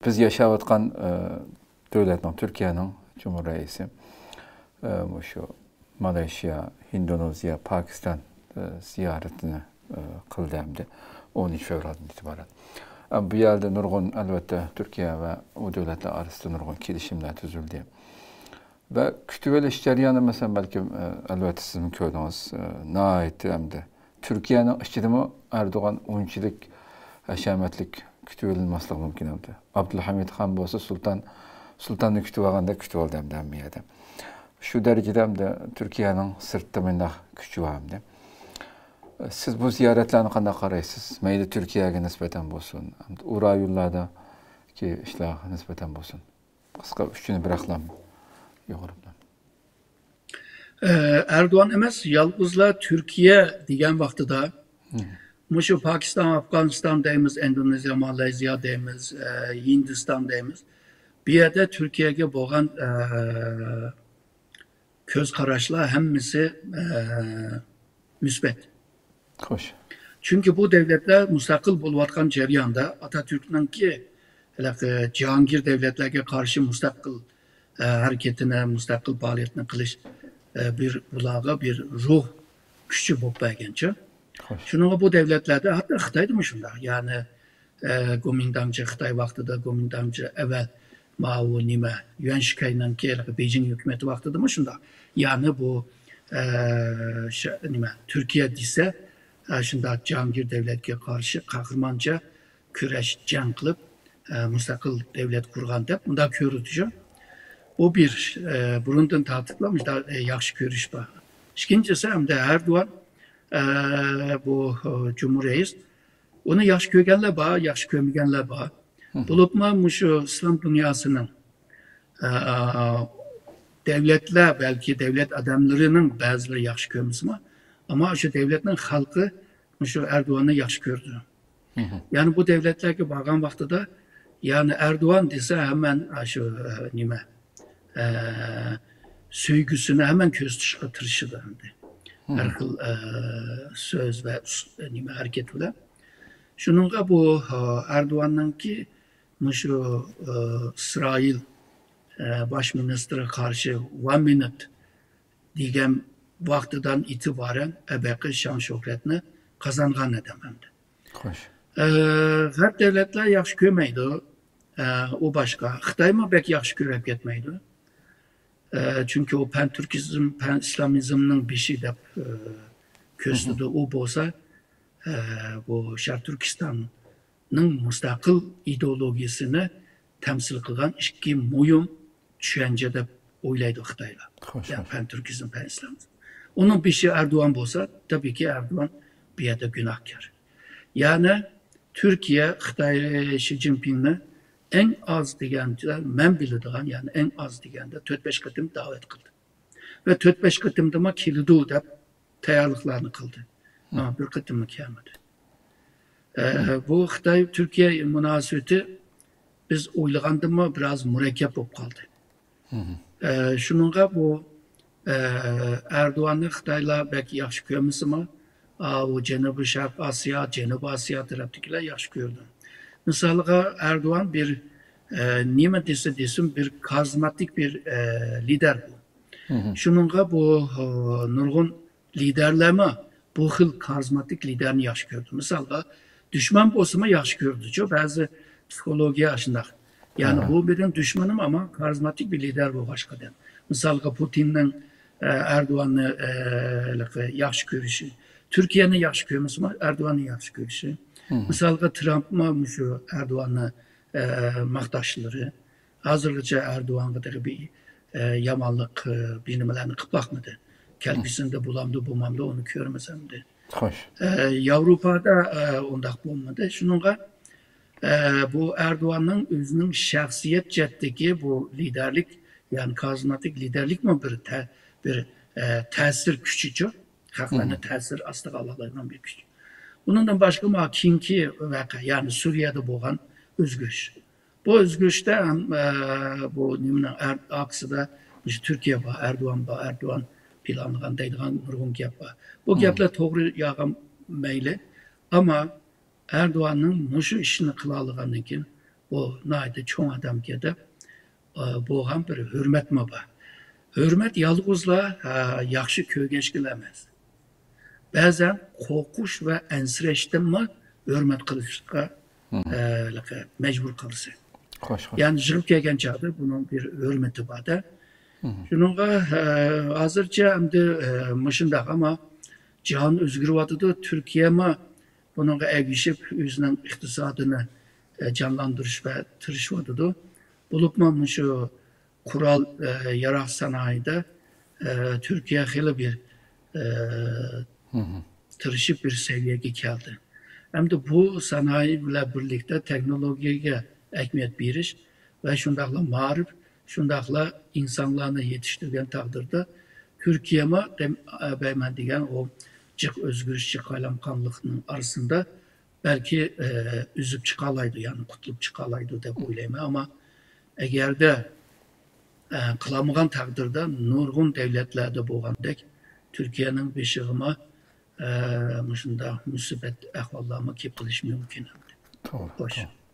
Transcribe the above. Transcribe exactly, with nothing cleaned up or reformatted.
بىز ياشاۋاتقان، ئە، دۆلەتنىڭ، تۈركىيەنىڭ جۇمھۇر رەئىسى، ئە، مۇشۇ مالايشىيا، ھىندونېزىيە، پاكىستان، ئە، زىيارىتىنى، ئە، قىلدى ئەمدى ئونىنچى فېۋرالدىن ئېتىبارەن. ئە، بۇ يەردە نۇرغۇن، ئەلۋەتتە، تۈركىيە ۋە ئۇ دۆلەتلەر ئارىسىدا نۇرغۇن كېلىشىملەر تۈزۈلدى. ۋە كۈتۈۋېلىش جەريانى، مەسىلەن، بەلكىم، ئە، ئەلۋەتتە، سىزمۇ كۆردىڭىز، ئە، ناھايىتى ئەمدى تۈركىيەنىڭ ئىچىدىمۇ ئەردوغان ئۇنچىلىك ھەشەمەتلىك كۈتۈۋېلىنماسلىقى مۇمكىن ئەمدى. ئابدۇلھەمىد خان بولسا سۇلتان، سۇلتاننى كۈتۈۋالغاندەك كۈتۈۋالدى ئەمدى ھەممە يەردە. شۇ دەرىجىدە ئەمدى تۈركىيەنىڭ سىرتتا مۇنداق كۈچى بار ئەمدى. سىز بۇ زىيارەتلەرنى قانداق قارايسىز؟ مەيلى تۈركىيەگە نىسبەتەن بولسۇن، ئەمدى ئۇ رايونلاردىكى ئىشلارغا نىسبەتەن بولسۇن. قىسقا ئۈچىنى بىراقلا يۇغۇرۇپ. ئەردوغان ئەمەس، يالغۇزلا تۈركىيە دېگەن ۋاقتىدا، مم، مۇشۇ پاكىستان، ئافغانىستان دەيمىز، ئىندونېزىيە، مالايزىيا دەيمىز، ئە، ھىندىستان دەيمىز. بۇ يەردە تۈركىيەگە بولغان، ئە، كۆز قاراشلار ھەممىسى، ئە، مۇسبەت. خوش. چۈنكى بۇ دۆلەتلەر مۇستەقىل بولۇۋاتقان جەرياندا ئاتاتۈركنىڭكى ھېلىقى جاھانگىر دۆلەتلەرگە قارشى مۇستەقىل، ئە، ھەرىكىتىنى، مۇستەقىل پائالىيەتنى قىلىش، ئە، بىر، بۇلارغا بىر روھ كۈچى بولۇپ بەرگەنچۇ. خوش. شۇنىڭغا بۇ دۆلەتلەردە، ھەتتا خىتايدىمۇ شۇنداق. يەنى، ئە، گومىنداڭچى خىتاي ۋاقتىدا، گومىنداڭچى ئەۋەل ماۋۇ نېمە، يۈەن شىكەينىڭكى ھېلىقى بېيجىڭ ھۆكۈمىتى ۋاقتىدىمۇ شۇنداق. يەنى بۇ، ئە، شۇ، نېمە، تۈركىيە دېسە، ئە، شۇنداق جاھانگىر دۆلەتكە قارشى قەھرىمانچە كۈرەش، جەڭ قىلىپ، ئە، مۇستەقىل دۆلەت قۇرغان دەپ مۇنداق كۆرۈلىدۇ. بۇ بىر، ئە، بۇرۇندىن تارتىپلا مۇشۇنداق، ئە، ياخشى كۆرۈش بار. ئىككىنچىسى، ئەمدى ئەردوغان، ئە، بۇ، ئە، جۇمھۇر رەئىس، ئۇنى ياخشى كۆرگەنلەر بار، ياخشى كۆرمىگەنلەر بار. مم. بولۇپمۇ مۇشۇ ئىسلام دۇنياسىنىڭ، ئە، دۆلەتلەر، بەلكى دۆلەت ئادەملىرىنىڭ بەزىلىرى ياخشى كۆرمىسىمۇ، ئەمما شۇ دۆلەتنىڭ خەلقى مۇشۇ ئەردوغاننى ياخشى كۆرىدۇ. مم. يەنى بۇ دۆلەتلەرگە بارغان ۋاقتىدا، يەنى ئەردوغان دېسە ھەممە شۇ، ئە، نېمە، ئە، سۆيگۈسىنى ھەممە كۆرسىتىشقا تىرىشىدۇ ئەمدى. مم. ھەر خىل، ئە، سۆز ۋە ئۇس-، نېمە، ھەرىكەت بىلەن. شۇنىڭغا بۇ، ئە، ئەردوغاننىڭكى مۇشۇ، ئە، ئىسرائىل، ئە، باش مىنىستىرىغا قارشى ۋان مىنىت دېگەن ۋاقتىدىن ئېتىبارەن ئەبەقى شان شۆھرەتنى قازانغان ئادەم ئەمدى. خوش. ئە، غەرب دۆلەتلەر ياخشى كۆرمەيدۇ. ئە، ئۇ باشقا. خىتايمۇ بەك ياخشى كۆرۈپ كەتمەيدۇ. ئە، چۈنكى ئۇ پەن تۈركىزم، پەن ئىسلامىزمنىڭ بېشى دەپ، ئە، كۆرسىتىدۇ. مم. ئۇ بولسا، ئە، بۇ شەرقىي تۈركىستاننىڭ مۇستەقىل ئىدېئولوگىيىسىنى تەمسىل قىلغان ئىككى مۇھىم چۈشەنچە دەپ ئويلايدۇ خىتايلار. خوش، يا خوش. پەن تۈركىزم، پەن ئىسلامىزم. ئۇنىڭ بېشى ئەردوغان بولسا، تەبىئىيكى ئەردوغان بۇ يەردە گۇناھكار. يەنى تۈركىيە خىتاي شى جىنپىڭنى ئەڭ ئاز دېگەندە، مەن بىلىدىغان، يەنى ئەڭ ئاز دېگەندە تۆت بەش قېتىم دەۋەت قىلدى. ۋە تۆت بەش قېتىمدىمۇ كېلىدۇ دەپ تەييارلىقلارنى قىلدى. مم. ئەمما بىر قېتىممۇ كەلمىدى. ئە، مم. بۇ خىتاي تۈركىيە مۇناسىۋىتى بىز ئويلىغاندىنمۇ بىراز مۇرەككەپ بولۇپ قالدى. مم. ئە، شۇنىڭغا بۇ، ئە، ئەردوغاننى خىتايلار بەك ياخشى كۆرمىسىمۇ، ئا، ئۇ جەنۇبىي شەرق ئاسىيا، جەنۇبىي ئاسىيا تەرەپتىكىلەر ياخشى كۆرىدۇ. مىسالغا، ئەردوغان بىر، ئە، نېمە دېسە دېسۇن، بىر كارىزماتىك بىر، ئە، لىدەر بۇ. مم. شۇنىڭغا بۇ، ئە، نۇرغۇن لىدەرلەرمۇ بۇ خىل كارىزماتىك لىدەرنى ياخشى كۆرىدۇ. مىسالغا، دۈشمەن بولسىمۇ ياخشى كۆرىدۇچۇ، بەزى پسىخولوگىيە ئاشۇنداق. يەنى ئاھا. بۇ مېنىڭ دۈشمىنىم، ئەمما كارىزماتىك بىر لىدەر بولغاچقا دەپ. مىسالغا، پۇتىننىڭ، ئە، ئەردوغاننى، ئە، ھېلىقى ياخشى كۆرۈشى، تۈركىيەنى ياخشى كۆرمىسىمۇ، ئەردوغاننى ياخشى كۆرۈشى. مم. مىسالغا، ترامپمۇ مۇشۇ ئەردوغاننى، ئە، ماختاشلىرى. ھازىرغىچە ئەردوغانغا تېخى بىر، ئە، يامانلىق، ئە، بىر نېمىلەرنى قىلىپ باقمىدى. كەلگۈسىدە بولامدۇ، بولمامدۇ، ئۇنى كۆرىمىز ئەمدى. خوش. ئە، ياۋروپادا، ئە، ئۇنداق بولمىدى. شۇنىڭغا، ئە، بۇ ئەردوغاننىڭ ئۆزىنىڭ شەخسىيەت جەھەتتىكى بۇ لىدەرلىك، يەنى كارىزماتىك لىدەرلىكمۇ بىر تە-، بىر، ئە، تەسىر كۈچىچۇ. خەقلەرنى مم. تەسىر ئاستىغا ئالالايدىغان بىر كۈچ. ئۇنىڭدىن باشقا، مانا كېيىنكى ۋەقە، يەنى سۈرىيەدە بولغان ئۆزگىرىش. بۇ ئۆزگىرىشتە ھەم، ئە، بۇ نېمىنىڭ ئەر-، ئارقىسىدا مۇشۇ تۈركىيە بار، ئەردوغان بار، ئەردوغان پىلانلىغان دەيدىغان نۇرغۇن گەپ بار. بۇ مم. گەپلەر توغرا يالغان مەيلى. ئەمما ئەردوغاننىڭ مۇشۇ ئىشنى قىلالىغاندىن كېيىن، بۇ ناھايىتى چوڭ ئادەمكەن دەپ، ئە، بولغان بىر ھۆرمەتمۇ بار. ھۆرمەت يالغۇزلا، ئە، ياخشى كۆرگەچكىلا ئەمەس. بەزەن قورقۇش ۋە ئەنسىرەشتىنمۇ ھۆرمەت قىلىشقا، ئە، مەجبۇر قىلىسەن. خوش، خوش. يەنى يىغىپ كەلگەن چاغدا بۇنىڭ بىر ھۆرمىتى بار-دە. شۇنىڭغا، ئە، ھازىرچە ئەمدى، ئە، مۇشۇنداق، ئەمما جاھان ئۆزگىرىۋاتىدۇ. تۈركىيەمۇ بۇنىڭغا ئەگىشىپ ئۆزىنىڭ ئىقتىسادىنى، ئە، جانلاندۇرۇش ۋە تىرىشىۋاتىدۇ. بولۇپمۇ مۇشۇ قورال، ئە، ياراغ سانائىيىدە، ئە، تۈركىيە خېلى بىر، ئە، تىرىشىپ بىر سەۋىيەگە كەلدى. ئەمدى بۇ سانائىي بىلەن بىرلىكتە تېخنولوگىيەگە ئەھمىيەت بېرىش ۋە شۇنداقلا مائارىپ، شۇنداقلا ئىنسانلارنى يېتىشتۈرگەن تەقدىردە تۈركىيەمۇ دەم-، ئە، بەيمەن دېگەن ئۇ جىق ئۆزگىرىش، جىق قايلامقانلىقنىڭ ئارىسىدا بەلكى، ئە، ئۈزۈپ چىقالايدۇ، يەنى قۇتۇلۇپ چىقالايدۇ دەپ ئويلايمەن. ئەمما ئەگەردە، ئە، قىلالمىغان تەقدىردە نۇرغۇن دەۋلەتلەردە بولغاندەك تۈركىيەنىڭ بېشىغىمۇ، ئە، مۇشۇنداق مۇسىبەت ئەھۋاللارمۇ كېلىپ قېلىشى مۇمكىن. توغرا، خوش. توغرا.